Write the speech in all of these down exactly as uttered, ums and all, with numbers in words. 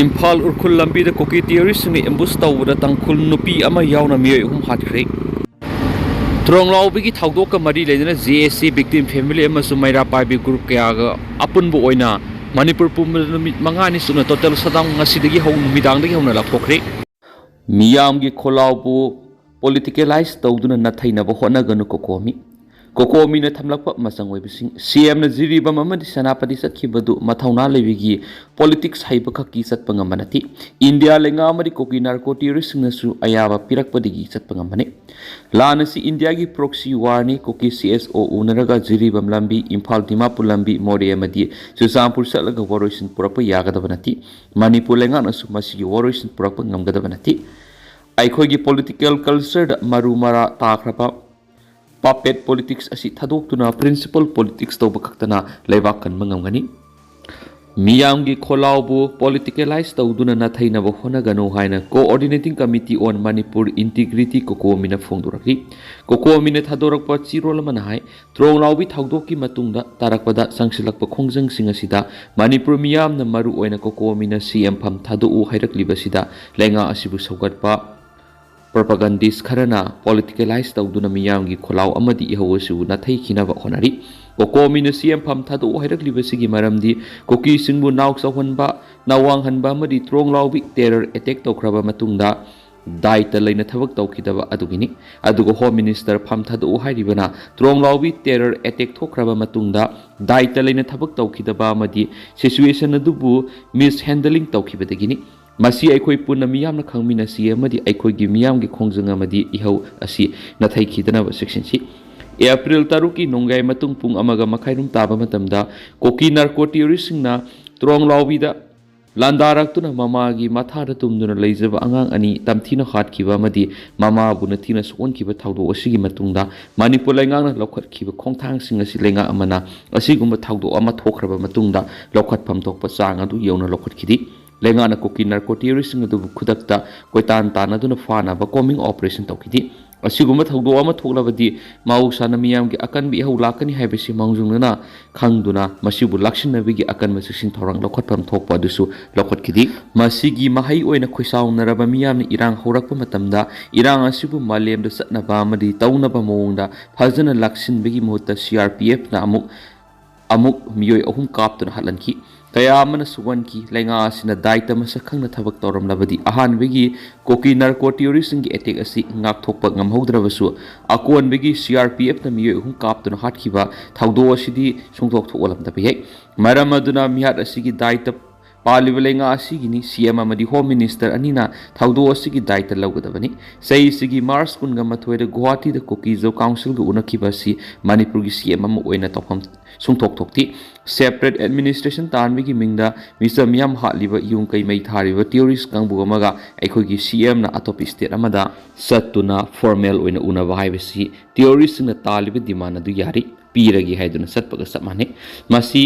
ꯏꯝꯐꯥꯜ ꯎꯈ꯭ꯔꯨꯜ ꯂꯝꯕꯤꯗ ꯀꯨꯀꯤ ꯇꯦꯔꯣꯔꯤꯁꯁꯤꯡꯅ ꯑꯦꯝꯕꯨꯁ ꯇꯧꯕꯗ ꯇꯥꯡꯈꯨꯜ ꯅꯨꯄꯤ ꯑꯃ ꯌꯥꯎꯅ ꯃꯤꯑꯣꯏ ꯑꯍꯨꯝ ꯍꯥꯠꯈ꯭ꯔꯦ꯫ ꯇ꯭ꯔꯣꯡꯂꯥꯎꯕꯤꯒꯤ ꯊꯧꯗꯣꯛꯀ ꯃꯔꯤ ꯂꯩꯅꯅ J S C victim family ꯑꯃꯁꯨꯡ ꯃꯩꯔꯥ ꯄꯥꯏꯕꯤ ꯒ꯭ꯔꯨꯞ ꯀꯌꯥꯒ ꯑꯄꯨꯟꯕ ꯑꯣꯏꯅ ꯃꯅꯤꯄꯨꯔ ꯄꯨꯝꯕꯗ ꯅꯨꯃꯤꯠ ꯃꯉꯥꯅꯤ ꯁꯨꯅ ꯇꯣꯇꯦꯜ ꯁꯠꯗꯥꯎꯟ ꯉꯁꯤꯗꯒꯤ ꯍꯧ ꯅꯨꯃꯤꯗꯥꯡꯗꯒꯤ ꯍꯧꯅ ꯂꯥꯎꯊꯣꯛꯈ꯭ꯔꯦ꯫ ꯃꯤꯌꯥꯝꯒꯤ ꯈꯣꯜꯂꯥꯎꯕꯨ ꯄꯣꯂꯤꯇꯤꯀꯦꯂꯥꯏꯁ ꯇꯧꯗꯨꯅ ꯅꯥꯊꯩꯅꯕ ꯍꯣꯠꯅꯒꯅꯨ ꯀꯣꯀꯣꯃꯤ꯫ ꯀꯣꯀꯣꯃꯤꯅ ꯊꯝꯂꯛꯄ ꯃꯆꯪ ꯑꯣꯏꯕꯁꯤꯡ, ꯁꯤ ꯑꯦꯝꯅ ꯖꯤꯔꯤꯕꯥꯝ ꯑꯃꯗꯤ ꯁꯦꯅꯥꯄꯇꯤ ꯆꯠꯈꯤꯕꯗꯨ ꯃꯊꯧꯅꯥ ꯂꯩꯕꯒꯤ ꯄꯣꯂꯤꯇꯤꯛꯁ ꯍꯩꯕ ꯈꯛꯀꯤ ꯆꯠꯄ ꯉꯝꯕ ꯅꯠꯇꯦ꯫ ꯏꯟꯗꯤꯌꯥ ꯂꯩꯉꯥꯛ ꯑꯃꯗꯤ ꯀꯨꯀꯤ ꯅꯥꯔꯀꯣ ꯇꯦꯔꯣꯔꯤꯁꯁꯤꯡꯅꯁꯨ ꯑꯌꯥꯕ ꯄꯤꯔꯛꯄꯗꯒꯤ ꯆꯠꯄ ꯉꯝꯕꯅꯤ꯫ ꯂꯥꯟ ꯑꯁꯤ ꯏꯟꯗꯤꯌꯥꯒꯤ ꯄ꯭ꯔꯣꯛꯁꯤ ꯋꯥꯔꯅꯤ꯫ ꯀꯨꯀꯤ ꯁꯤ ꯑꯦꯁ ꯑꯣ ꯎꯅꯔꯒ ꯖꯤꯔꯤꯕꯥꯝ ꯂꯝꯕꯤ, ꯏꯝꯐꯥꯜ ꯗꯤꯃꯥꯄꯨꯔ ꯂꯝꯕꯤ, ꯃꯣꯔꯦ ꯑꯃꯗꯤ ꯆꯨꯔꯆꯥꯟꯄꯨꯔ ꯆꯠꯂꯒ ꯋꯥꯔꯣꯏꯁꯤꯟ ꯄꯨꯔꯛꯄ ꯌꯥꯒꯗꯕ ꯅꯠꯇꯦ꯫ ꯃꯅꯤꯄꯨꯔ ꯂꯩꯉꯥꯛꯅꯁꯨ ꯃꯁꯤꯒꯤ ꯋꯥꯔꯣꯏꯁꯤꯟ ꯄꯨꯔꯛꯄ ꯉꯝꯒꯗꯕ ꯅꯠꯇꯦ꯫ ꯑꯩꯈꯣꯏꯒꯤ ꯄꯣꯂꯤꯇꯤꯀꯦꯜ ꯀꯜꯆꯔꯗ ꯃꯔꯨ ꯃꯔꯥ ꯇꯥꯈ꯭ꯔꯕ ꯄꯥꯄꯦꯠ ꯄꯣꯂꯤꯇꯤꯛꯁ ꯑꯁꯤ ꯊꯥꯗꯣꯛꯇꯨꯅ ꯄ꯭ꯔꯤꯟꯁꯤꯄꯜ ꯄꯣꯂꯤꯇꯤꯛꯁ ꯇꯧꯕ ꯈꯛꯇꯅ ꯂꯩꯕꯥꯛ ꯀꯟꯕ ꯉꯝꯒꯅꯤ꯫ ꯃꯤꯌꯥꯝꯒꯤ ꯈꯣꯜꯂꯥꯎꯕꯨ ꯄꯣꯂꯤꯇꯤꯀꯦꯂꯥꯏꯁ ꯇꯧꯗꯨꯅ ꯅꯥꯊꯩꯅꯕ ꯍꯣꯠꯅꯒꯅꯨ ꯍꯥꯏꯅ Coordinating Committee on Manipur Integrity, ꯀꯣꯀꯣꯃꯤꯅ ꯐꯣꯡꯗꯣꯔꯛꯂꯤ꯫ ꯀꯣꯀꯣꯃꯤꯅ ꯊꯥꯗꯣꯔꯛꯄ ꯆꯦꯔꯣꯜ ꯑꯃꯅ ꯍꯥꯏ, ꯇ꯭ꯔꯣꯡꯂꯥꯎꯕꯤ ꯊꯧꯗꯣꯛꯀꯤ ꯃꯇꯨꯡꯗ ꯇꯥꯔꯛꯄꯗ ꯆꯪꯁꯤꯜꯂꯛꯄ ꯈꯣꯡꯖꯪꯁꯤꯡ ꯑꯁꯤꯗ ꯃꯅꯤꯄꯨꯔ ꯃꯤꯌꯥꯝꯅ ꯃꯔꯨ ꯑꯣꯏꯅ ꯀꯣꯀꯣꯃꯤꯅ ꯁꯤ ꯑꯦꯝ ꯐꯝ ꯊꯥꯗꯣꯛꯎ ꯍꯥꯏꯔꯛꯂꯤꯕꯁꯤꯗ ꯂꯩꯉꯥꯛ ꯑꯁꯤꯕꯨ ꯁꯧꯒꯠꯄ ꯄ꯭ꯔꯣꯄꯥꯒꯟꯗꯤꯁ ꯈꯔꯅ ꯄꯣꯂꯤꯇꯤꯀꯦꯂꯥꯏꯁ ꯇꯧꯗꯨꯅ ꯃꯤꯌꯥꯝꯒꯤ ꯈꯣꯜꯂꯥꯎ ꯑꯃꯗꯤ ꯏꯍꯧ ꯑꯁꯤꯕꯨ ꯅꯥꯊꯩꯈꯤꯅꯕ ꯍꯣꯠꯅꯔꯤ꯫ ꯀꯣꯀꯣꯃꯤꯅ ꯁꯤ ꯑꯦꯝ ꯐꯝ ꯊꯥꯗꯣꯛꯎ ꯍꯥꯏꯔꯛꯂꯤꯕꯁꯤꯒꯤ ꯃꯔꯝꯗꯤ ꯀꯨꯀꯤꯁꯤꯡꯕꯨ ꯅꯥꯎ ꯆꯥꯎꯍꯟꯕ, ꯅꯥꯋꯥꯡꯍꯟꯕ ꯑꯃꯗꯤ ꯇ꯭ꯔꯣꯡꯂꯥꯎꯕꯤ ꯇꯦꯔꯔ ꯑꯦꯇꯦꯛ ꯇꯧꯈ꯭ꯔꯕ ꯃꯇꯨꯡꯗ ꯗꯥꯏꯇ ꯂꯩꯅ ꯊꯕꯛ ꯇꯧꯈꯤꯗꯕ ꯑꯗꯨꯒꯤꯅꯤ꯫ ꯑꯗꯨꯒ ꯍꯣꯝ ꯃꯤꯅꯤꯁꯇꯔ ꯐꯝ ꯊꯥꯗꯣꯛꯎ ꯍꯥꯏꯔꯤꯕꯅ ꯇ꯭ꯔꯣꯡꯂꯥꯎꯕꯤ ꯇꯦꯔꯔ ꯑꯦꯇꯦꯛ ꯊꯣꯛꯈ꯭ꯔꯕ ꯃꯇꯨꯡꯗ ꯗꯥꯏꯇ ꯂꯩꯅ ꯊꯕꯛ ꯇꯧꯈꯤꯗꯕ ꯑꯃꯗꯤ ꯁꯤꯆꯨꯋꯦꯁꯟ ꯑꯗꯨꯕꯨ ꯃꯤꯁ ꯍꯦꯟꯗꯂꯤꯡ ꯇꯧꯈꯤꯕꯗꯒꯤꯅꯤ꯫ ꯃꯁꯤ ꯑꯩꯈꯣꯏ ꯄꯨꯟꯅ ꯃꯤꯌꯥꯝꯅ ꯈꯪꯃꯤꯟꯅꯁꯤ ꯑꯃꯗꯤ ꯑꯩꯈꯣꯏꯒꯤ ꯃꯤꯌꯥꯝꯒꯤ ꯈꯣꯡꯖꯪ ꯑꯃꯗꯤ ꯏꯍꯧ ꯑꯁꯤ ꯅꯥꯊꯩꯈꯤꯗꯅꯕ ꯆꯦꯛꯁꯤꯟꯁꯤ꯫ ꯑꯦꯄ꯭ꯔꯤꯜ ꯇꯔꯨꯛꯀꯤ ꯅꯣꯡꯌꯥꯏ ꯃꯇꯨꯡ ꯄꯨꯡ ꯑꯃꯒ ꯃꯈꯥꯏꯔꯣꯝ ꯇꯥꯕ ꯃꯇꯝꯗ ꯀꯨꯀꯤ ꯅꯥꯔꯀꯣ ꯇꯦꯔꯣꯔꯤꯁꯁꯤꯡꯅ ꯇ꯭ꯔꯣꯡꯂꯥꯎꯕꯤꯗ ꯂꯥꯟꯗꯥꯔꯛꯇꯨꯅ ꯃꯃꯥꯒꯤ ꯃꯊꯥꯗ ꯇꯨꯝꯗꯨꯅ ꯂꯩꯖꯕ ꯑꯉꯥꯡ ꯑꯅꯤ ꯇꯝꯊꯤꯅ ꯍꯥꯠꯈꯤꯕ ꯑꯃꯗꯤ ꯃꯃꯥꯕꯨ ꯅꯤꯡꯊꯤꯅ ꯁꯣꯛꯍꯟꯈꯤꯕ ꯊꯧꯗꯣꯛ ꯑꯁꯤꯒꯤ ꯃꯇꯨꯡꯗ ꯃꯅꯤꯄꯨꯔ ꯂꯩꯉꯥꯛꯅ ꯂꯧꯈꯠꯈꯤꯕ ꯈꯣꯡꯊꯥꯡꯁꯤꯡ ꯑꯁꯤ ꯂꯩꯉꯥꯛ ꯑꯃꯅ ꯑꯁꯤꯒꯨꯝꯕ ꯊꯧꯗꯣꯛ ꯑꯃ ꯊꯣꯛꯈ꯭ꯔꯕ ꯃꯇꯨꯡꯗ ꯂꯧꯈꯠꯐꯝ ꯊꯣꯛꯄ ꯆꯥꯡ ꯑꯗꯨ ꯌꯧꯅ ꯂꯧꯈꯠꯈꯤꯗꯦ꯫ ꯂꯩꯉꯥꯛꯅ ꯀꯨꯀꯤ ꯅꯥꯔꯀꯣ ꯇꯦꯔꯣꯔꯤꯁꯁꯤꯡ ꯑꯗꯨꯕꯨ ꯈꯨꯗꯛꯇ ꯀꯣꯏꯇꯥꯟ ꯇꯥꯟꯅꯗꯨꯅ ꯐꯥꯅꯕ ꯀꯣꯝꯕꯤꯡ ꯑꯣꯄꯔꯦꯁꯟ ꯇꯧꯈꯤꯗꯦ꯫ ꯑꯁꯤꯒꯨꯝꯕ ꯊꯧꯗꯣꯛ ꯑꯃ ꯊꯣꯛꯂꯕꯗꯤ ꯃꯍꯧꯁꯥꯅ ꯃꯤꯌꯥꯝꯒꯤ ꯑꯀꯟꯕ ꯏꯍꯧ ꯂꯥꯛꯀꯅꯤ ꯍꯥꯏꯕꯁꯤ ꯃꯥꯡꯖꯧꯅꯅ ꯈꯪꯗꯨꯅ ꯃꯁꯤꯕꯨ ꯂꯥꯛꯁꯤꯟꯅꯕꯒꯤ ꯑꯀꯟꯕ ꯆꯦꯛꯁꯤꯟ ꯊꯧꯔꯥꯡ ꯂꯧꯈꯠꯐꯝ ꯊꯣꯛꯄ ꯑꯗꯨꯁꯨ ꯂꯧꯈꯠꯈꯤꯗꯦ꯫ ꯃꯁꯤꯒꯤ ꯃꯍꯩ ꯑꯣꯏꯅ ꯈꯣꯏꯁꯥꯎꯅꯔꯕ ꯃꯤꯌꯥꯝꯅ ꯏꯔꯥꯡ ꯍꯧꯔꯛꯄ ꯃꯇꯝꯗ ꯏꯔꯥꯡ ꯑꯁꯤꯕꯨ ꯃꯥꯂꯦꯝꯗ ꯆꯠꯅꯕ ꯑꯃꯗꯤ ꯇꯧꯅꯕ ꯃꯑꯣꯡꯗ ꯐꯖꯅ ꯂꯥꯛꯁꯤꯟꯕꯒꯤ ꯃꯍꯨꯠꯇ C R P F ꯅ ꯑꯃꯨꯛ ꯑꯃꯨꯛ ꯃꯤꯑꯣꯏ ꯑꯍꯨꯝ ꯀꯥꯞꯇꯨꯅ ꯍꯥꯠꯍꯟꯈꯤ꯫ ꯀꯌꯥ ꯑꯃꯅ ꯁꯣꯛꯍꯟꯈꯤ꯫ ꯂꯩꯉꯥꯛ ꯑꯁꯤꯅ ꯗꯥꯏꯇ ꯃꯁꯛ ꯈꯪꯅ ꯊꯕꯛ ꯇꯧꯔꯝꯂꯕꯗꯤ ꯑꯍꯥꯟꯕꯒꯤ ꯀꯨꯀꯤ ꯅꯥꯔꯀꯣ ꯇꯤꯑꯣꯔꯤꯁꯁꯤꯡꯒꯤ ꯑꯦꯇꯦꯛ ꯑꯁꯤ ꯉꯥꯛꯊꯣꯛꯄ ꯉꯝꯍꯧꯗ꯭ꯔꯕꯁꯨ ꯑꯀꯣꯟꯕꯒꯤ C R P F ꯅ ꯃꯤꯑꯣꯏ ꯑꯍꯨꯝ ꯀꯥꯞꯇꯨꯅ ꯍꯥꯠꯈꯤꯕ ꯊꯧꯗꯣꯛ ꯑꯁꯤꯗꯤ ꯁꯨꯡꯊꯣꯛ ꯊꯣꯛꯍꯜꯂꯝꯗꯕ ꯌꯥꯏ꯫ ꯃꯔꯝ ꯑꯗꯨꯅ ꯃꯤꯍꯥꯠ ꯑꯁꯤꯒꯤ ꯗꯥꯏꯇ ꯄꯥꯜꯂꯤꯕ ꯂꯩꯉꯥꯛ ꯑꯁꯤꯒꯤꯅꯤ꯫ C M ꯑꯃꯗꯤ Home Minister ꯑꯅꯤꯅ ꯊꯧꯗꯣꯛ ꯑꯁꯤꯒꯤ ꯗꯥꯏꯇ ꯂꯧꯒꯗꯕꯅꯤ꯫ ꯆꯍꯤꯁꯤꯒꯤ ꯃꯥꯔꯆ ꯀꯨꯟꯒ ꯃꯥꯊꯣꯏꯗ ꯒꯨꯋꯥꯍꯥꯇꯤꯗ ꯀꯨꯀꯤ ꯖꯣ ꯀꯥꯎꯟꯁꯤꯜꯒ ꯎꯅꯈꯤꯕ ꯑꯁꯤ ꯃꯅꯤꯄꯨꯔꯒꯤ C M ꯑꯃ ꯑꯣꯏꯅ ꯇꯧꯐꯝ ꯁꯨꯡꯊꯣꯛ ꯊꯣꯛꯇꯦ꯫ Separate administration ꯇꯥꯟꯕꯒꯤ ꯃꯤꯡꯗ ꯃꯤꯆꯝ ꯃꯤꯌꯥꯝ ꯍꯥꯠꯂꯤꯕ, ꯌꯨꯝ ꯀꯩ ꯃꯩ ꯊꯥꯔꯤꯕ terrorist ꯀꯥꯡꯕꯨ ꯑꯃꯒ ꯑꯩꯈꯣꯏꯒꯤ C M ꯅ ꯑꯇꯣꯞꯄ state ꯑꯃꯗ ꯆꯠꯇꯨꯅ formal ꯑꯣꯏꯅ ꯎꯅꯕ ꯍꯥꯏꯕꯁꯤ terrorist ꯁꯤꯡꯅ ꯇꯥꯜꯂꯤꯕ demand ꯑꯗꯨ ꯌꯥꯔꯤ, ꯄꯤꯔꯒꯦ ꯍꯥꯏꯗꯨꯅ ꯆꯠꯄꯒ ꯆꯞ ꯃꯥꯟꯅꯩ꯫ ꯃꯁꯤ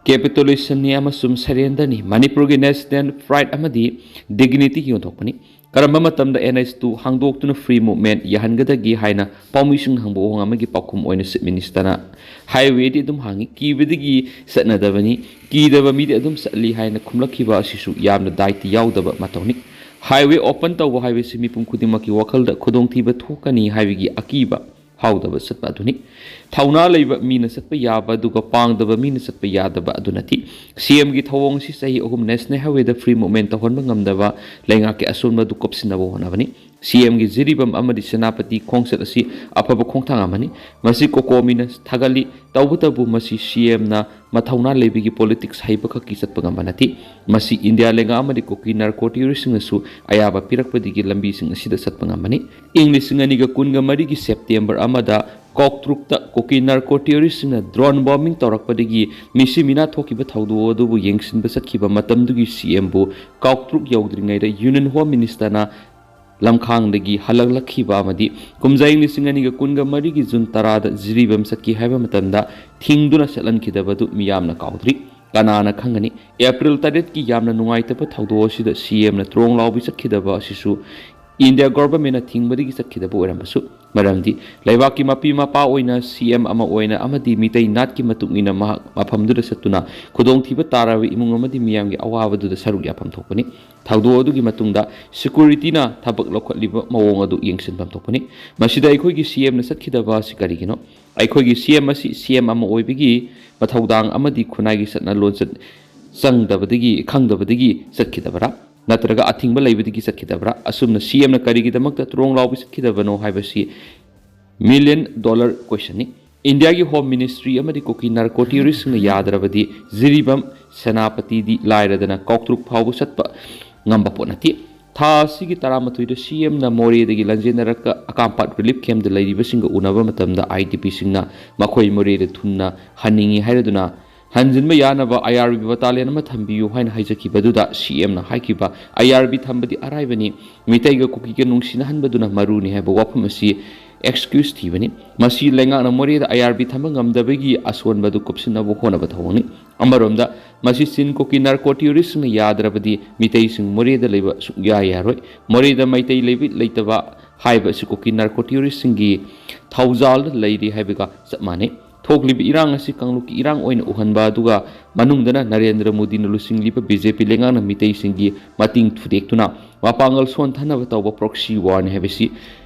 capitulation ꯅꯤ ꯑꯃꯁꯨꯡ surrender ꯅꯤ꯫ ꯃꯅꯤꯄꯨꯔꯒꯤ national pride ꯑꯃꯗꯤ dignity ꯒꯤ ꯌꯣꯟꯊꯣꯛꯄꯅꯤ꯫ ꯀꯔꯝꯕ ꯃꯇꯝꯗ N H two ꯍꯥꯡꯗꯣꯛꯇꯨꯅ free movement ꯌꯥꯍꯟꯒꯗꯒꯦ ꯍꯥꯏꯅ ꯄꯥꯎꯃꯤꯁꯤꯡꯅ ꯍꯪꯕ ꯋꯥꯍꯪ ꯑꯃꯒꯤ ꯄꯥꯎꯈꯨꯝ ꯑꯣꯏꯅ Chief Minister ꯅ, highway ꯗꯤ ꯑꯗꯨꯝ ꯍꯥꯡꯏ, ꯀꯤꯕꯗꯒꯤ ꯆꯠꯅꯗꯕꯅꯤ, ꯀꯤꯗꯕ ꯃꯤꯗꯤ ꯑꯗꯨꯝ ꯆꯠꯂꯤ ꯍꯥꯏꯅ ꯈꯨꯝꯂꯛꯈꯤꯕ ꯑꯁꯤꯁꯨ ꯌꯥꯝꯅ ꯗꯥꯏꯇ ꯌꯥꯎꯗꯕ ꯃꯇꯧꯅꯤ꯫ Highway open ꯇꯧꯕ ꯍꯥꯏꯕꯁꯤ ꯃꯤꯄꯨꯝ ꯈꯨꯗꯤꯡꯃꯛꯀꯤ ꯋꯥꯈꯜꯗ ꯈꯨꯗꯣꯡꯊꯤꯕ ꯊꯣꯛꯀꯅꯤ ꯍꯥꯏꯕꯒꯤ ꯑꯀꯤꯕ ꯐꯥꯎꯗꯕ ꯆꯠꯄ ꯑꯗꯨꯅꯤ꯫ ꯊꯧꯅꯥ ꯂꯩꯕ ꯃꯤꯅ ꯆꯠꯄ ꯌꯥꯕ, ꯑꯗꯨꯒ ꯄꯥꯡꯗꯕ ꯃꯤꯅ ꯆꯠꯄ ꯌꯥꯗꯕ ꯑꯗꯨ ꯅꯠꯇꯦ꯫ C M ꯒꯤ ꯊꯧꯑꯣꯡ ꯑꯁꯤ ꯆꯍꯤ ꯑꯍꯨꯝ national highway ꯗ free movement ꯇꯧꯍꯟꯕ ꯉꯝꯗꯕ ꯂꯩꯉꯥꯛꯀꯤ ꯑꯁꯣꯟꯕ ꯑꯗꯨ ꯀꯨꯞꯁꯤꯟꯅꯕ ꯍꯣꯠꯅꯕꯅꯤ꯫ C M ꯒꯤ ꯖꯤꯔꯤꯕꯥꯝ ꯑꯃꯗꯤ ꯁꯦꯅꯥꯄꯇꯤ ꯈꯣꯡꯆꯠ ꯑꯁꯤ ꯑꯐꯕ ꯈꯣꯡꯊꯥꯡ ꯑꯃꯅꯤ꯫ ꯃꯁꯤ COCOMI ꯅ ꯊꯥꯒꯠꯂꯤ꯫ ꯇꯧꯕꯇꯕꯨ ꯃꯁꯤ C M ꯅ ꯃꯊꯧꯅꯥ ꯂꯩꯕꯒꯤ politics ꯍꯩꯕꯈꯛꯀꯤ ꯆꯠꯄ ꯉꯝꯕ ꯅꯠꯇꯦ꯫ ꯃꯁꯤ ꯏꯟꯗꯤꯌꯥ ꯂꯩꯉꯥꯛ ꯑꯃꯗꯤ ꯀꯨꯀꯤ ꯅꯥꯔꯀꯣ ꯇꯤꯑꯣꯔꯤꯁꯁꯤꯡꯅꯁꯨ ꯑꯌꯥꯕ ꯄꯤꯔꯛꯄꯗꯒꯤ ꯂꯝꯕꯤꯁꯤꯡ ꯑꯁꯤꯗ ꯆꯠꯄ ꯉꯝꯕꯅꯤ꯫ ꯏꯪ ꯂꯤꯁꯤꯡ ꯑꯅꯤꯒ ꯀꯨꯟꯒ ꯃꯔꯤꯒꯤ September ꯑꯃꯗ ꯀꯥꯎꯇ꯭ꯔꯨꯛꯇ ꯀꯨꯀꯤ ꯅꯥꯔꯀꯣ ꯇꯤꯑꯣꯔꯤꯁꯁꯤꯡꯅ drone bombing ꯇꯧꯔꯛꯄꯗꯒꯤ ꯃꯤꯁꯤ ꯃꯤꯅꯥ ꯊꯣꯛꯈꯤꯕ ꯊꯧꯗꯣꯛ ꯑꯗꯨꯕꯨ ꯌꯦꯡꯁꯤꯟꯕ ꯆꯠꯈꯤꯕ ꯃꯇꯝꯗꯨꯒꯤ C M ꯕꯨ ꯀꯥꯎꯇ꯭ꯔꯨꯛ ꯌꯧꯗ꯭ꯔꯤꯉꯩꯗ Union Home Minister ꯅ ꯂꯝꯈꯥꯡꯗꯒꯤ ꯍꯜꯂꯛꯂꯛꯈꯤꯕ ꯑꯃꯗꯤ ꯀꯨꯝꯖꯥ ꯏꯪ ꯂꯤꯁꯤꯡ ꯑꯅꯤꯒ ꯀꯨꯟꯒ ꯃꯔꯤꯒꯤ June ꯇꯔꯥꯗ ꯖꯤꯔꯤꯕꯥꯝ ꯆꯠꯈꯤ ꯍꯥꯏꯕ ꯃꯇꯝꯗ ꯊꯤꯡꯗꯨꯅ ꯆꯠꯍꯟꯈꯤꯗꯕꯗꯨ ꯃꯤꯌꯥꯝꯅ ꯀꯥꯎꯗ꯭ꯔꯤ꯫ ꯀꯅꯥꯅ ꯈꯪꯒꯅꯤ? April ꯇꯔꯦꯠꯀꯤ ꯌꯥꯝꯅ ꯅꯨꯡꯉꯥꯏꯇꯕ ꯊꯧꯗꯣꯛ ꯑꯁꯤꯗ C M ꯅ ꯇ꯭ꯔꯣꯡ ꯂꯥꯎꯕꯤ ꯆꯠꯈꯤꯗꯕ ꯑꯁꯤꯁꯨ ꯏꯟꯗꯤꯌꯥ ꯒꯣꯚꯔꯟꯃꯦꯟꯠꯅ ꯊꯤꯡꯕꯗꯒꯤ ꯆꯠꯈꯤꯗꯕ ꯑꯣꯏꯔꯝꯕꯁꯨ, ꯃꯔꯝꯗꯤ ꯂꯩꯕꯥꯛꯀꯤ ꯃꯄꯤ ꯃꯄꯥ ꯑꯣꯏꯅ ꯁꯤ ꯑꯦꯝ ꯑꯃ ꯑꯣꯏꯅ ꯑꯃꯗꯤ ꯃꯤꯇꯩ ꯅꯥꯠꯀꯤ ꯃꯇꯨꯡ ꯏꯟꯅ ꯃꯍꯥꯛ ꯃꯐꯝꯗꯨꯗ ꯆꯠꯇꯨꯅ ꯈꯨꯗꯣꯡꯊꯤꯕ ꯇꯥꯔꯕ ꯏꯃꯨꯡ ꯑꯃꯗꯤ ꯃꯤꯌꯥꯝꯒꯤ ꯑꯋꯥꯕꯗꯨꯗ ꯁꯔꯨꯛ ꯌꯥꯐꯝ ꯊꯣꯛꯄꯅꯤ꯫ ꯊꯧꯗꯣꯛ ꯑꯗꯨꯒꯤ ꯃꯇꯨꯡꯗ ꯁꯦꯀ꯭ꯌꯨꯔꯤꯇꯤꯅ ꯊꯕꯛ ꯂꯧꯈꯠꯂꯤꯕ ꯃꯑꯣꯡ ꯑꯗꯨ ꯌꯦꯡꯁꯤꯟꯐꯝ ꯊꯣꯛꯄꯅꯤ꯫ ꯃꯁꯤꯗ ꯑꯩꯈꯣꯏꯒꯤ ꯁꯤ ꯑꯦꯝꯅ ꯆꯠꯈꯤꯗꯕ ꯑꯁꯤ ꯀꯔꯤꯒꯤꯅꯣ? ꯑꯩꯈꯣꯏꯒꯤ ꯁꯤ ꯑꯦꯝ ꯑꯁꯤ ꯁꯤ ꯑꯦꯝ ꯑꯃ ꯑꯣꯏꯕꯒꯤ ꯃꯊꯧꯗꯥꯡ ꯑꯃꯗꯤ ꯈꯨꯟꯅꯥꯏꯒꯤ ꯆꯠꯅ ꯂꯣꯟꯆꯠ ꯆꯪꯗꯕꯗꯒꯤ, ꯈꯪꯗꯕꯗꯒꯤ ꯆꯠꯈꯤꯗꯕ꯭ꯔꯥ? ꯅꯠꯇ꯭ꯔꯒ ꯑꯊꯤꯡꯕ ꯂꯩꯕꯗꯒꯤ ꯆꯠꯈꯤꯗꯕ꯭ꯔꯥ? ꯑꯁꯨꯝꯅ ꯁꯤ ꯑꯦꯝꯅ ꯀꯔꯤꯒꯤꯗꯃꯛꯇ ꯇ꯭ꯔꯣꯡ ꯂꯥꯎꯕ ꯆꯠꯈꯤꯗꯕꯅꯣ ꯍꯥꯏꯕꯁꯤ ꯃꯤꯂꯤꯌꯟ ꯗꯣꯂꯔ ꯀꯣꯏꯁꯟꯅꯤ꯫ ꯏꯟꯗꯤꯌꯥꯒꯤ ꯍꯣꯝ ꯃꯤꯅꯤꯁꯇ꯭ꯔꯤ ꯑꯃꯗꯤ ꯀꯨꯀꯤ ꯅꯥꯔꯀꯣ ꯇꯦꯔꯣꯔꯤꯁꯁꯤꯡꯅ ꯌꯥꯗ꯭ꯔꯕꯗꯤ ꯖꯤꯔꯤꯕꯥꯝ ꯁꯦꯅꯥꯄꯇꯤꯗꯤ ꯂꯥꯏꯔꯗꯅ ꯀꯥꯎꯇ꯭ꯔꯨꯛ ꯐꯥꯎꯕ ꯆꯠꯄ ꯉꯝꯕ ꯄꯣꯠ ꯅꯠꯇꯦ꯫ ꯊꯥ ꯑꯁꯤꯒꯤ ꯇꯔꯥꯃꯥꯊꯣꯏꯗ ꯁꯤ ꯑꯦꯝꯅ ꯃꯣꯔꯦꯗꯒꯤ ꯂꯟꯖꯦꯟꯅꯔꯛꯀ ꯑꯀꯥꯝꯄꯥꯠ ꯔꯤꯂꯤꯐ ꯀꯦꯝꯞꯇ ꯂꯩꯔꯤꯕꯁꯤꯡꯒ ꯎꯅꯕ ꯃꯇꯝꯗ ꯑꯥꯏ ꯗꯤ ꯄꯤꯁꯤꯡꯅ ꯃꯈꯣꯏ ꯃꯣꯔꯦꯗ ꯊꯨꯅ ꯍꯟꯅꯤꯡꯏ ꯍꯥꯏꯔꯗꯨꯅ ꯍꯟꯖꯤꯟꯕ ꯌꯥꯅꯕ ꯑꯥꯏ ꯑꯥꯔ ꯕꯤ ꯕꯇꯥꯂꯤꯌꯟ ꯑꯃ ꯊꯝꯕꯤꯌꯨ ꯍꯥꯏꯅ ꯍꯥꯏꯖꯈꯤꯕꯗꯨꯗ ꯁꯤ ꯑꯦꯝꯅ ꯍꯥꯏꯈꯤꯕ, "ꯑꯥꯏ ꯑꯥꯔ ꯕꯤ ꯊꯝꯕꯗꯤ ꯑꯔꯥꯏꯕꯅꯤ, ꯃꯤꯇꯩꯒ ꯀꯨꯀꯤꯒ ꯅꯨꯡꯁꯤꯅꯍꯟꯕꯗꯨꯅ ꯃꯔꯨꯅꯤ" ꯍꯥꯏꯕ ꯋꯥꯐꯝ ꯑꯁꯤ ꯑꯦꯛꯁꯀ꯭ꯌꯨꯁ ꯊꯤꯕꯅꯤ꯫ ꯃꯁꯤ ꯂꯩꯉꯥꯛꯅ ꯃꯣꯔꯦꯗ ꯑꯥꯏ ꯑꯥꯔ ꯕꯤ ꯊꯝꯕ ꯉꯝꯗꯕꯒꯤ ꯑꯁꯣꯟꯕ ꯑꯗꯨ ꯀꯨꯞꯁꯤꯟꯅꯕ ꯍꯣꯠꯅꯕ ꯊꯧꯑꯣꯡꯅꯤ꯫ ꯑꯃꯔꯣꯝꯗ, ꯃꯁꯤ ꯆꯤꯟ ꯀꯨꯀꯤ ꯅꯥꯔꯀꯣ ꯇꯦꯔꯣꯔꯤꯁꯁꯤꯡꯅ ꯌꯥꯗ꯭ꯔꯕꯗꯤ ꯃꯤꯇꯩꯁꯤꯡ ꯃꯣꯔꯦꯗ ꯂꯩꯕ ꯁꯨꯡꯌꯥ ꯌꯥꯔꯣꯏ꯫ ꯃꯣꯔꯦꯗ ꯃꯩꯇꯩ ꯂꯩꯕ ꯂꯩꯇꯕ ꯍꯥꯏꯕ ꯑꯁꯤ ꯀꯨꯀꯤ ꯅꯥꯔꯀꯣ ꯇꯦꯔꯣꯔꯤꯁꯁꯤꯡꯒꯤ ꯊꯧꯖꯥꯜꯗ ꯂꯩꯔꯤ ꯍꯥꯏꯕꯒ ꯆꯞ ꯃꯥꯟꯅꯩ꯫ ꯊꯣꯛꯂꯤꯕ ꯏꯔꯥꯡ ꯑꯁꯤ ꯀꯥꯡꯂꯨꯞꯀꯤ ꯏꯔꯥꯡ ꯑꯣꯏꯅ ꯎꯍꯟꯕ ꯑꯗꯨꯒ ꯃꯅꯨꯡꯗꯅ ꯅꯔꯦꯟꯗ꯭ꯔ ꯃꯣꯗꯤꯅ ꯂꯨꯆꯤꯡꯂꯤꯕ ꯕꯤ ꯖꯦ ꯄꯤ ꯂꯩꯉꯥꯛꯅ ꯃꯤꯇꯩꯁꯤꯡꯒꯤ ꯃꯇꯤꯡ ꯊꯨꯗꯦꯛꯇꯨꯅ ꯃꯄꯥꯡꯒꯜ ꯁꯣꯟꯊꯅꯕ ꯇꯧꯕ ꯄ꯭ꯔꯣꯛꯁꯤ ꯋꯥꯔꯅꯤ ꯍꯥꯏꯕꯁꯤ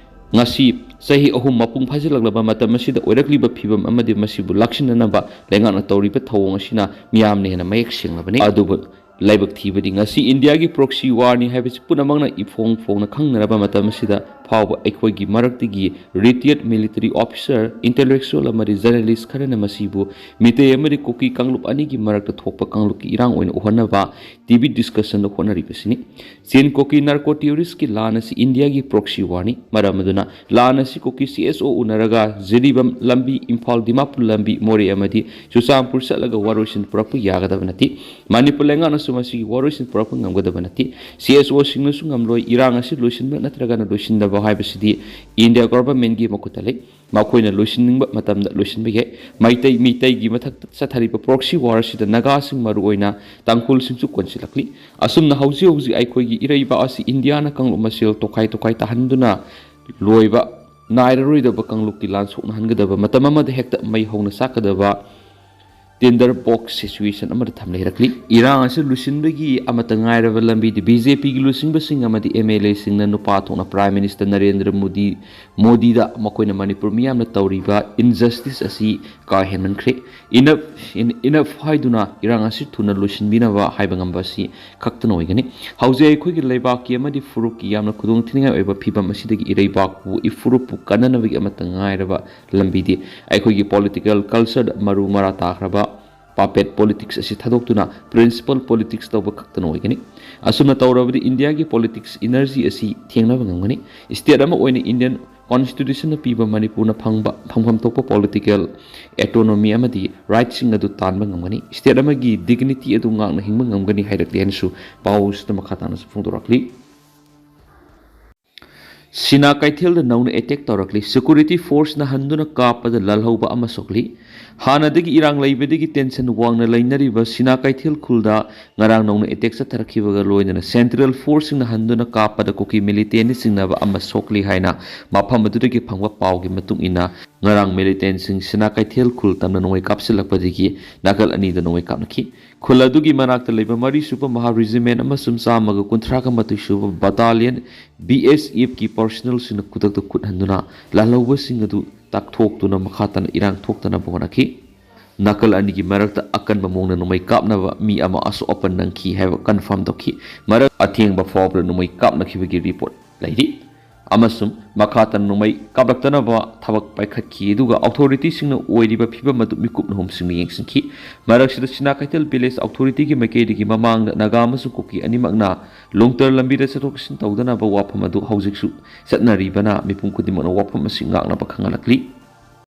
ꯉꯁꯤ ꯆꯍꯤ ꯑꯍꯨꯝ ꯃꯄꯨꯡ ꯐꯥꯖꯤꯜꯂꯛꯂꯕ ꯃꯇꯝ ꯑꯁꯤꯗ ꯑꯣꯏꯔꯛꯂꯤꯕ ꯐꯤꯕꯝ ꯑꯃꯗꯤ ꯃꯁꯤꯕꯨ ꯂꯥꯛꯁꯤꯟꯅꯅꯕ ꯂꯩꯉꯥꯛꯅ ꯇꯧꯔꯤꯕ ꯊꯧꯑꯣꯡ ꯑꯁꯤꯅ ꯃꯤꯌꯥꯝꯅ ꯍꯦꯟꯅ ꯃꯌꯦꯛ ꯁꯦꯡꯂꯕꯅꯤ꯫ ꯑꯗꯨꯕꯨ ꯂꯥꯏꯕꯛ ꯊꯤꯕꯗꯤ ꯉꯁꯤ ꯏꯟꯗꯤꯌꯥꯒꯤ ꯄ꯭ꯔꯣꯛꯁꯤ ꯋꯥꯔꯅꯤ ꯍꯥꯏꯕꯁꯤ ꯄꯨꯝꯅꯃꯛꯅ ꯏꯐꯣꯡ ꯐꯣꯡꯅ ꯈꯪꯅꯔꯕ ꯃꯇꯝ ꯑꯁꯤꯗ ꯐꯥꯎꯕ ꯑꯩꯈꯣꯏꯒꯤ ꯃꯔꯛꯇꯒꯤ ꯔꯤꯇꯤꯌꯔꯠ ꯃꯤꯂꯤꯇꯔꯤ ꯑꯣꯐꯤꯁꯔ, ꯏꯟꯇꯦꯂꯦꯛꯆꯨꯑꯦꯜ ꯑꯃꯗꯤ ꯖꯔꯅꯦꯂꯤꯁ ꯈꯔꯅ ꯃꯁꯤꯕꯨ ꯃꯤꯇꯩ ꯑꯃꯗꯤ ꯀꯨꯀꯤ ꯀꯥꯡꯂꯨꯞ ꯑꯅꯤꯒꯤ ꯃꯔꯛꯇ ꯊꯣꯛꯄ ꯀꯥꯡꯂꯨꯞꯀꯤ ꯏꯔꯥꯡ ꯑꯣꯏꯅ ꯎꯍꯟꯅꯕ ꯇꯤ ꯚꯤ ꯗꯤꯁꯀꯁꯟꯗ ꯍꯣꯠꯅꯔꯤꯕꯁꯤꯅꯤ꯫ ꯆꯤꯟ ꯀꯨꯀꯤ ꯅꯥꯔꯀꯣ ꯇꯦꯔꯣꯔꯤꯁꯀꯤ ꯂꯥꯟ ꯑꯁꯤ ꯏꯟꯗꯤꯌꯥꯒꯤ ꯄ꯭ꯔꯣꯛꯁꯤ ꯋꯥꯔꯅꯤ꯫ ꯃꯔꯝ ꯑꯗꯨꯅ ꯂꯥꯟ ꯑꯁꯤ ꯀꯨꯀꯤ ꯁꯤ ꯑꯦꯁ ꯑꯣ ꯎꯅꯔꯒ ꯖꯤꯔꯤꯕꯥꯝ ꯂꯝꯕꯤ, ꯏꯝꯐꯥꯜ ꯗꯤꯃꯥꯄꯨꯔ ꯂꯝꯕꯤ, ꯃꯣꯔꯦ ꯑꯃꯗꯤ ꯆꯨꯔꯆꯥꯟꯄꯨꯔ ꯆꯠꯂꯒ ꯋꯥꯔꯣꯏꯁꯤꯟ ꯄꯨꯔꯛꯄ ꯌꯥꯒꯗꯕ ꯅꯠꯇꯦ꯫ ꯃꯅꯤꯄꯨꯔ ꯂꯩꯉꯥꯛꯅꯁꯨ ꯃꯁꯤꯒꯤ ꯋꯥꯔꯣꯏꯁꯤꯟ ꯄꯨꯔꯛꯄ ꯉꯝꯒꯗꯕ ꯅꯠꯇꯦ꯫ ꯁꯤ ꯑꯦꯁ ꯑꯣꯁꯤꯡꯅꯁꯨ ꯉꯝꯂꯣꯏ꯫ ꯏꯔꯥꯡ ꯑꯁꯤ ꯂꯣꯏꯁꯤꯟꯕ ꯅꯠꯇ꯭ꯔꯒꯅ ꯂꯣꯏꯁꯤꯟꯗꯕ ꯍꯥꯏꯕꯁꯤꯗꯤ ꯏꯟꯗꯤꯌꯥ ꯒꯣꯚꯔꯟꯃꯦꯟꯒꯤ ꯃꯈꯨꯠꯇ ꯂꯩ꯫ ꯃꯈꯣꯏꯅ ꯂꯣꯏꯁꯤꯟꯅꯤꯡꯕ ꯃꯇꯝꯗ ꯂꯣꯏꯁꯤꯟꯕ ꯌꯥꯏ꯫ ꯃꯩꯇꯩ ꯃꯤꯇꯩꯒꯤ ꯃꯊꯛꯇ ꯆꯠꯊꯔꯤꯕ ꯄ꯭ꯔꯣꯛꯁꯤ ꯋꯥꯔ ꯑꯁꯤꯗ ꯅꯥꯒꯥꯁꯤꯡ, ꯃꯔꯨꯑꯣꯏꯅ ꯇꯥꯡꯈꯨꯜꯁꯤꯡꯁꯨ ꯀꯣꯟꯁꯤꯜꯂꯛꯂꯤ꯫ ꯑꯁꯨꯝꯅ ꯍꯧꯖꯤꯛ ꯍꯧꯖꯤꯛ ꯑꯩꯈꯣꯏꯒꯤ ꯏꯔꯩꯕꯥꯛ ꯑꯁꯤ ꯏꯟꯗꯤꯌꯥꯅ ꯀꯥꯡꯂꯨꯞ ꯃꯁꯦꯜ ꯇꯣꯈꯥꯏ ꯇꯣꯈꯥꯏ ꯇꯥꯍꯟꯗꯨꯅ ꯂꯣꯏꯕ ꯅꯥꯏꯔꯔꯣꯏꯗꯕ ꯀꯥꯡꯂꯨꯞꯀꯤ ꯂꯥꯟ ꯁꯣꯛꯅꯍꯟꯒꯗꯕ ꯃꯇꯝ ꯑꯃꯗ ꯍꯦꯛꯇ ꯃꯩ ꯍꯧꯅ ꯆꯥꯛꯀꯗꯕ ꯇꯤꯟꯗꯔ ꯕꯣꯛꯁ ꯁꯤꯆꯨꯋꯦꯁꯟ ꯑꯃꯗ ꯊꯝꯂꯦ ꯍꯥꯏꯔꯛꯂꯤ꯫ ꯏꯔꯥꯡ ꯑꯁꯤ ꯂꯨꯆꯤꯟꯕꯒꯤ ꯑꯃꯠꯇ ꯉꯥꯏꯔꯕ ꯂꯝꯕꯤꯗꯤ ꯕꯤ ꯖꯦ ꯄꯤꯒꯤ ꯂꯨꯆꯤꯡꯕꯁꯤꯡ ꯑꯃꯗꯤ ꯑꯦꯝ ꯑꯦꯜ ꯑꯦꯁꯤꯡꯅ ꯅꯨꯄꯥ ꯊꯣꯛꯅ ꯄ꯭ꯔꯥꯏꯝ ꯃꯤꯅꯤꯁꯇꯔ ꯅꯔꯦꯟꯗ꯭ꯔ ꯃꯣꯗꯤ, ꯃꯣꯗꯤꯗ ꯃꯈꯣꯏꯅ ꯃꯅꯤꯄꯨꯔ ꯃꯤꯌꯥꯝꯅ ꯇꯧꯔꯤꯕ ꯏꯟꯖꯁꯇꯤꯁ ꯑꯁꯤ ꯀꯥ ꯍꯦꯟꯃꯟꯈ꯭ꯔꯦ꯫ ꯏꯅꯐ, ꯏꯟ-, ꯏꯅꯐ ꯍꯥꯏꯗꯨꯅ ꯏꯔꯥꯡ ꯑꯁꯤ ꯊꯨꯅ ꯂꯣꯏꯁꯤꯟꯕꯤꯅꯕ ꯍꯥꯏꯕ ꯉꯝꯕ ꯑꯁꯤ ꯈꯛꯇꯅ ꯑꯣꯏꯒꯅꯤ꯫ ꯍꯧꯖꯤꯛ ꯑꯩꯈꯣꯏꯒꯤ ꯂꯩꯕꯥꯛꯀꯤ ꯑꯃꯗꯤ ꯐꯨꯔꯨꯞꯀꯤ ꯌꯥꯝꯅ ꯈꯨꯗꯣꯡ ꯊꯤꯅꯤꯡꯉꯥꯏ ꯑꯣꯏꯕ ꯐꯤꯕꯝ ꯑꯁꯤꯗꯒꯤ ꯏꯔꯩꯕꯥꯛꯄꯨ ꯏꯐꯨꯔꯨꯞꯄꯨ ꯀꯟꯅꯅꯕꯒꯤ ꯑꯃꯠꯇ ꯉꯥꯏꯔꯕ ꯂꯝꯕꯤꯗꯤ ꯑꯩꯈꯣꯏꯒꯤ ꯄꯣꯂꯤꯇꯤꯀꯦꯜ ꯀꯜꯆꯔꯗ ꯃꯔꯨ ꯃꯔꯥ ꯇꯥꯈ꯭ꯔꯕ ꯄꯥꯄꯦꯠ ꯄꯣꯂꯤꯇꯤꯛꯁ ꯑꯁꯤ ꯊꯥꯗꯣꯛꯇꯨꯅ ꯄ꯭ꯔꯤꯟꯁꯤꯄꯜ ꯄꯣꯂꯤꯇꯤꯛꯁ ꯇꯧꯕ ꯈꯛꯇꯅ ꯑꯣꯏꯒꯅꯤ꯫ ꯑꯁꯨꯝꯅ ꯇꯧꯔꯕꯗꯤ ꯏꯟꯗꯤꯌꯥꯒꯤ ꯄꯣꯂꯤꯇꯤꯛꯁ ꯏꯅꯔꯖꯤ ꯑꯁꯤ ꯊꯦꯡꯅꯕ ꯉꯝꯒꯅꯤ꯫ ꯁ꯭ꯇꯦꯠ ꯑꯃ ꯑꯣꯏꯅ ꯏꯟꯗꯤꯌꯟ ꯀꯣꯟꯁꯇꯤꯇ꯭ꯌꯨꯁꯟꯅ ꯄꯤꯕ ꯃꯅꯤꯄꯨꯔꯅ ꯐꯪꯕ, ꯐꯪꯐꯝ ꯊꯣꯛꯄ ꯄꯣꯂꯤꯇꯤꯀꯦꯜ ꯑꯦꯇꯣꯅꯣꯃꯤ ꯑꯃꯗꯤ ꯔꯥꯏꯠꯁꯤꯡ ꯑꯗꯨ ꯇꯥꯟꯕ ꯉꯝꯒꯅꯤ꯫ ꯁ꯭ꯇꯦꯠ ꯑꯃꯒꯤ ꯗꯤꯒꯅꯤꯇꯤ ꯑꯗꯨ ꯉꯥꯛꯅ ꯍꯤꯡꯕ ꯉꯝꯒꯅꯤ ꯍꯥꯏꯔꯛꯂꯤ ꯍꯥꯏꯅꯁꯨ ꯄꯥꯎꯁꯤꯗ ꯃꯈꯥ ꯇꯥꯅꯁꯨ ꯐꯣꯡꯗꯣꯔꯛꯂꯤ꯫ ꯁꯤꯅꯥ ꯀꯩꯊꯦꯜꯗ ꯅꯧꯅ ꯑꯦꯇꯦꯛ ꯇꯧꯔꯛꯂꯤ꯫ ꯁꯦꯀꯨꯔꯤꯇꯤ ꯐꯣꯔꯁꯅ ꯍꯟꯗꯨꯅ ꯀꯥꯞꯄꯗ ꯂꯥꯜꯍꯧꯕ ꯑꯃ ꯁꯣꯛꯂꯤ꯫ ꯍꯥꯟꯅꯗꯒꯤ ꯏꯔꯥꯡ ꯂꯩꯕꯗꯒꯤ ꯇꯦꯟꯁꯟ ꯋꯥꯡꯅ ꯂꯩꯅꯔꯤꯕ ꯁꯤꯅꯥ ꯀꯩꯊꯦꯜ ꯈꯨꯜꯗ ꯉꯔꯥꯡ ꯅꯧꯅ ꯑꯦꯇꯦꯛ ꯆꯠꯊꯔꯛꯈꯤꯕꯒ ꯂꯣꯏꯅꯅ ꯁꯦꯟꯇ꯭ꯔꯦꯜ ꯐꯣꯔꯁꯁꯤꯡꯅ ꯍꯟꯗꯨꯅ ꯀꯥꯞꯄꯗ ꯀꯨꯀꯤ ꯃꯤꯂꯤꯇꯦꯟꯅ ꯆꯤꯡꯅꯕ ꯑꯃ ꯁꯣꯛꯂꯤ ꯍꯥꯏꯅ ꯃꯐꯝ ꯑꯗꯨꯗꯒꯤ ꯐꯪꯕ ꯄꯥꯎꯒꯤ ꯃꯇꯨꯡ ꯏꯟꯅ, ꯉꯔꯥꯡ ꯃꯤꯂꯤꯇꯦꯟꯁꯤꯡ ꯁꯤꯅꯥ ꯀꯩꯊꯦꯜ ꯈꯨꯜ ꯇꯝꯅ ꯅꯣꯡꯃꯩ ꯀꯥꯞꯁꯤꯜꯂꯛꯄꯗꯒꯤ ꯅꯥꯀꯜ ꯑꯅꯤꯗ ꯅꯣꯡꯃꯩ ꯀꯥꯞꯅꯈꯤ꯫ ꯈꯨꯜ ꯑꯗꯨꯒꯤ ꯃꯅꯥꯛꯇ ꯂꯩꯕ ꯃꯔꯤꯁꯨꯕ ꯃꯍꯥ ꯔꯤꯖꯤꯃꯦꯟ ꯑꯃꯁꯨꯡ ꯆꯥꯝꯃꯒ ꯀꯨꯟꯊ꯭ꯔꯥꯒ ꯃꯥꯊꯣꯏꯁꯨꯕ ꯕꯇꯥꯂꯤꯌꯟ, ꯕꯤ ꯑꯦꯁ ꯑꯦꯐꯀꯤ ꯄꯔꯁꯅꯦꯜꯁꯤꯡꯅ ꯈꯨꯗꯛꯇ ꯈꯨꯠ ꯍꯟꯗꯨꯅ ꯂꯥꯜꯍꯧꯕꯁꯤꯡ ꯑꯗꯨ ꯇꯥꯛꯊꯣꯛꯇꯨꯅ ꯃꯈꯥ ꯇꯥꯅ ꯏꯔꯥꯡ ꯊꯣꯛꯇꯅꯕ ꯍꯣꯠꯅꯈꯤ꯫ ꯅꯥꯀꯜ ꯑꯅꯤꯒꯤ ꯃꯔꯛꯇ ꯑꯀꯟꯕ ꯃꯑꯣꯡꯗ ꯅꯣꯡꯃꯩ ꯀꯥꯞꯅꯕ ꯃꯤ ꯑꯃ ꯑꯁꯣꯛ ꯑꯄꯟ ꯅꯪꯈꯤ ꯍꯥꯏꯕ ꯀꯟꯐꯥꯔꯝ ꯇꯧꯈꯤ꯫ ꯃꯔꯛ ꯑꯊꯦꯡꯕ ꯐꯥꯎꯕꯗ ꯅꯣꯡꯃꯩ ꯀꯥꯞꯅꯈꯤꯕꯒꯤ ꯔꯤꯄꯣꯔꯠ ꯂꯩꯔꯤ꯫ ꯑꯃꯁꯨꯡ ꯃꯈꯥ ꯇꯥꯅ ꯅꯣꯡꯃꯩ ꯀꯥꯞꯂꯛꯇꯅꯕ ꯊꯕꯛ ꯄꯥꯏꯈꯠꯈꯤ, ꯑꯗꯨꯒ ꯑꯣꯊꯣꯔꯤꯇꯤꯁꯤꯡꯅ ꯑꯣꯏꯔꯤꯕ ꯐꯤꯕꯝ ꯑꯗꯨ ꯃꯤꯀꯨꯞ ꯅꯍꯨꯝꯁꯤꯡꯅ ꯌꯦꯡꯁꯤꯟꯈꯤ꯫ ꯃꯔꯛꯁꯤꯗ ꯁꯤꯅꯥ ꯀꯩꯊꯦꯜ ꯚꯤꯂꯦꯖ ꯑꯣꯊꯣꯔꯤꯇꯤꯒꯤ ꯃꯥꯏꯀꯩꯗꯒꯤ ꯃꯃꯥꯡꯗ ꯅꯥꯒꯥ ꯑꯃꯁꯨꯡ ꯀꯨꯀꯤ ꯑꯅꯤꯃꯛꯅ ꯂꯣꯡꯇꯔ ꯂꯝꯕꯤꯗ ꯆꯠꯊꯣꯛ ꯆꯠꯁꯤꯟ ꯇꯧꯗꯅꯕ ꯋꯥꯐꯝ ꯑꯗꯨ ꯍꯧꯖꯤꯛꯁꯨ ꯆꯠꯅꯔꯤꯕꯅ ꯃꯤꯄꯨꯝ ꯈꯨꯗꯤꯡꯃꯛꯅ ꯋꯥꯐꯝ ꯑꯁꯤ ꯉꯥꯛꯅꯕ ꯈꯪꯍꯜꯂꯛꯂꯤ꯫